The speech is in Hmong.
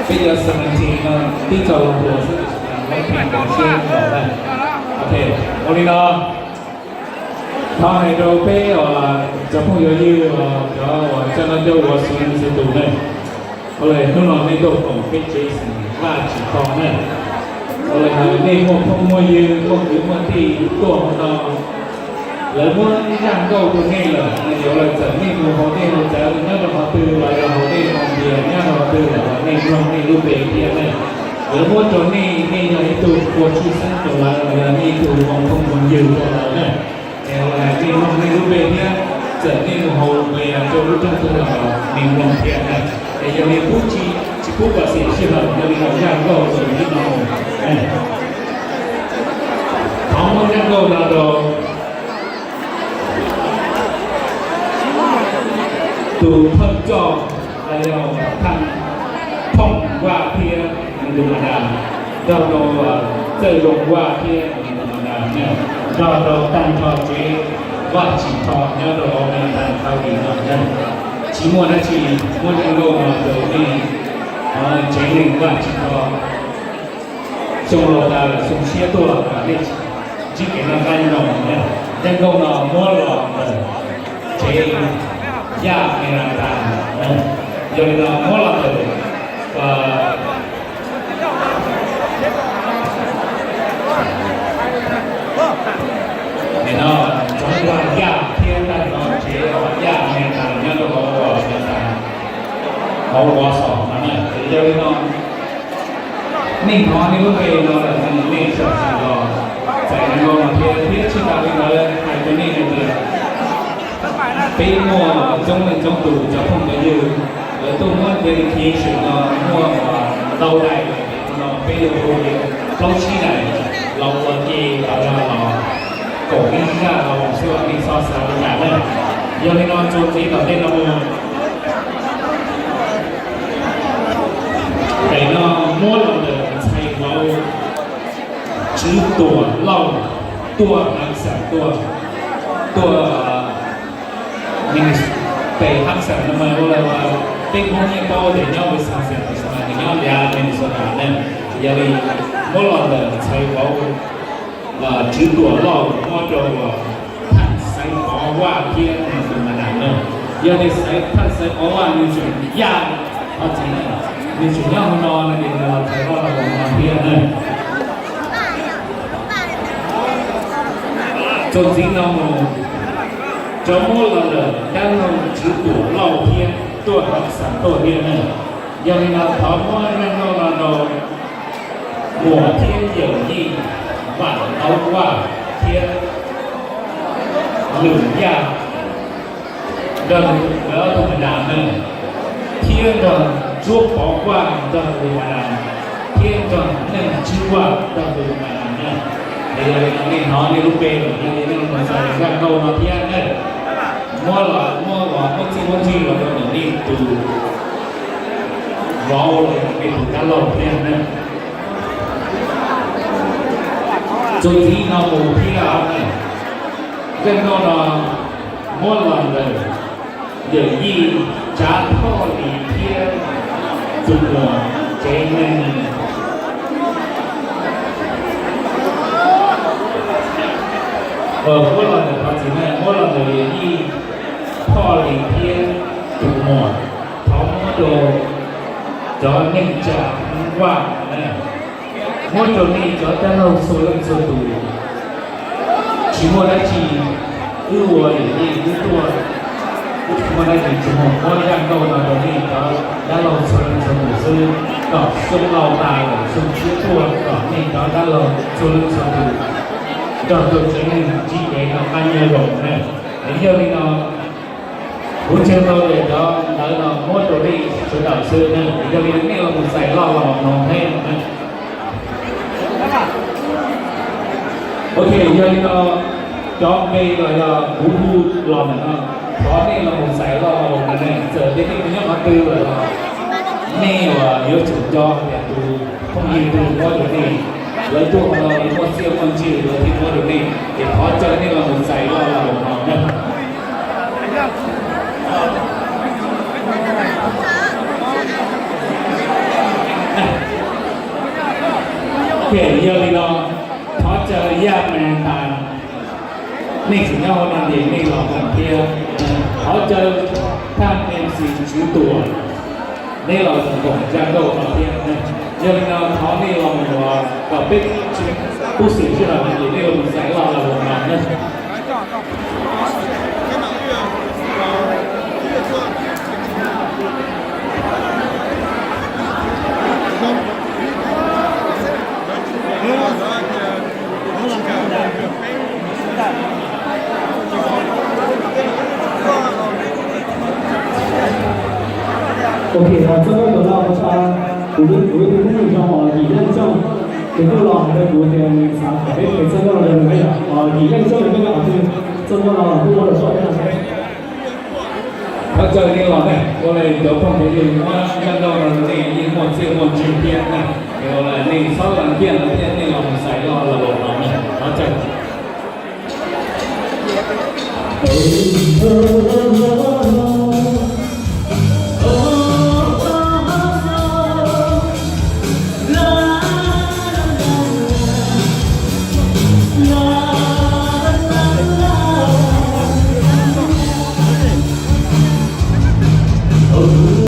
Peb cov seventeen no twb txog lub ntuas xwb, muab pheej ntawd siab nkaus na. Ok, ua li no, thov hais rau peb cov phooj ywg, cov uas coj noj coj ua xu xu tus ne, ua li hnub no nej tuaj koom peb tsev xeem Vaj Tsim Tho na. Ua li nej muaj phooj muaj ywg, muaj kwv muaj tij tuaj hauv no, lawv muab zaj nkauj rau nej lawm no, ces ua li txawm nej mus hauv nej hauv tsev, nyob rau qhov twg los yog hauv nej hauv ntias nyob rau qhov twg los nej mloog nej lub npe thiab ne. Lawv muab rau nej, nej yog ib tug ua tshwj xeeb rau lawv los yog nej ib tug ua phooj ua ywg rau lawv na. Es ua li nej mloog nej lub npe thiab, txawm nej mus hauv npe rau lub rooj twg los nej mloog thiab na. Es yog li pub tsis, tsis pub kom xiam sij hawm, yog li no zaj nkauj txuas ntxiv no mus. Thov muab zaj nkauj no rau tus thawj coj, thawj, phooj Vaj thiab nws tus ma das, nrog rau Txawj Zoo Vaj thiab nws tus ma das, nrog rau tag nrho tsev Vaj Tsim Tho nyob rau hauv Amelikas thaum ub no na. Tsis muaj dab tsi, muab zaj nkauj no rau nej tsev neeg Vaj Tsim Tho. Xyoo laus tas lawm, xyoo tshiab tuaj kom nej ntsib kev noj qab nyob zoo na. Zaj nkauj no muab los ntawm tsev Yaj Amelikas na. Yog li no muab los ntawm nim no tsoov Vaj Yaj thiab tag nrho tsev Yaj Amelikas nyob rau hauv Amelikas, hauv Wausau no na. Yog li no nej hnov nej lub npe no lawm, nej sam sim los txais zaj nkauj no thiab. Thiab tsis tas li ntawd hais rau nej hais tias peb muaj coob leej coob tus cov phooj cov ywg, lawv tuaj muab dedication no muaj ntau daim no, peb yuav hu li plaub tsib daim los ua ke los yog los koom ib zaj los xwb, nej txhob xav li cas na. Yog li no txuas ntxiv tom ntej no mus, daim no muab los ntawm ntxhais vauv Tswv Tuam Lauj tuaj Hab Xas tuaj, tuaj pem Hab Xas no mas ua li peb Hmoob yeej paub tias nyob Wisconsin, nws nyob liav Minnesota ne. Yog li muab los ntawm ntxhais vauv Tswv Tuam Lauj muab rau Thaj Xaiv Pov Vaj thiab nws tus ma das na. Yog li Thaj Xaiv Pov Vaj nws tseem yaj qhov txiv na, nws tseem nyob hauv no no ces nws los txais vaj los hauv no thiab na. Txuas ntxiv no mus, Rov muab los ntawm dab laug Tswv Tuam Lauj thiab tuaj tom Xam Tuaj thiab na. Yog li no thov muab zaj nkauj no rau muam thiab yawm yij Vam Tauv Vaj thiab Lwm Yaj nrog nkawd ob tug ma das na, thiab nrog Ntsuab Pov Vaj nrog tus ma das, thiab nrog Neej Tswb Vaj nrog tus ma das na. Es yog li no nej hnov nej lub npe lawm, yog li nej los mus txais zaj nkauj no thiab na. Muab los, muab los muab txij muab ntsig los rau ntawm nej tus vauv los yog nej tus dab laug thiab na. Txuas ntxiv no mus thiab os na. Zaj nkauj no muab los ntawm yawm yij Tsav Thoj Lis thiab tus muam tsev neeg. Muab los ntawm thov txim na, muab los ntawm yawm yij Thoj Lis thiab tus muam, thov muab rau cov neej tsa Hmoob Vaj na. Muab rau nej cov dab laug txhua leej txhua tus. Tsis muaj dab tsi, wb ua yawm yij wb tuaj, wb tsis muaj dab tsi, tsuas muaj muab zaj nkauj no rau nej cov dab laug txhua leej txhua tus xwb, kom xyoo laus tas lawm xyoo tshiab tuaj kom nej cov dab laug txhua leej txhua tus nrog rau tsev neeg ntsib kev noj qab nyob zoo na. Es yog li no, kuv ntseeg tau tias cov ntawv no muab rau nej sawv daws xwb na, yog li nej los mus txais loj los mloog thiab na. Ok, yog li no, cov npe los yog kuv hu los ntawm no, thov nej los mus txais loj los mloog na. Txawm tias nej mus nyob qhov twg lawm los nej uas yuav tsum nco tias tus phooj ywg twg muab rau nej, lawv tuaj no lawv muaj txiaj muaj ntsig lawv thiaj muab rau nej, ces thov caw nej los mus txais loj los mloog na. Yog li no, thov caw Yaj Mas Tas, nej tseem nyob hauv no ces nej los koom thiab. Thov caw thaj MC Tswv Tuam, neb los koom zaj nkauj no thiab. Yog li no thov nej los mus, kom peb tsis pub xim sij hawm no ces nej los mus txais loj los mloog no na. Ok, txoj nkauj no, kuv, kuv tus phooj ywg Yim Leej Xyooj, nws kuj los hais rau kuv tias nws xav kom peb txoj nkauj no rau nws, Yim Leej Xyooj nws kuj nyob qhov twg, txoj nkauj no kuj muab rau koj thiab. Thov caw nej los na, ua li cov phooj cov ywg muab zaj nkauj no rau nej yeej muaj txiaj muaj ntsig thiab na. Es ua li nej txhob las kiaj lawv thiab nej los mus txais loj los los no na, thov caw.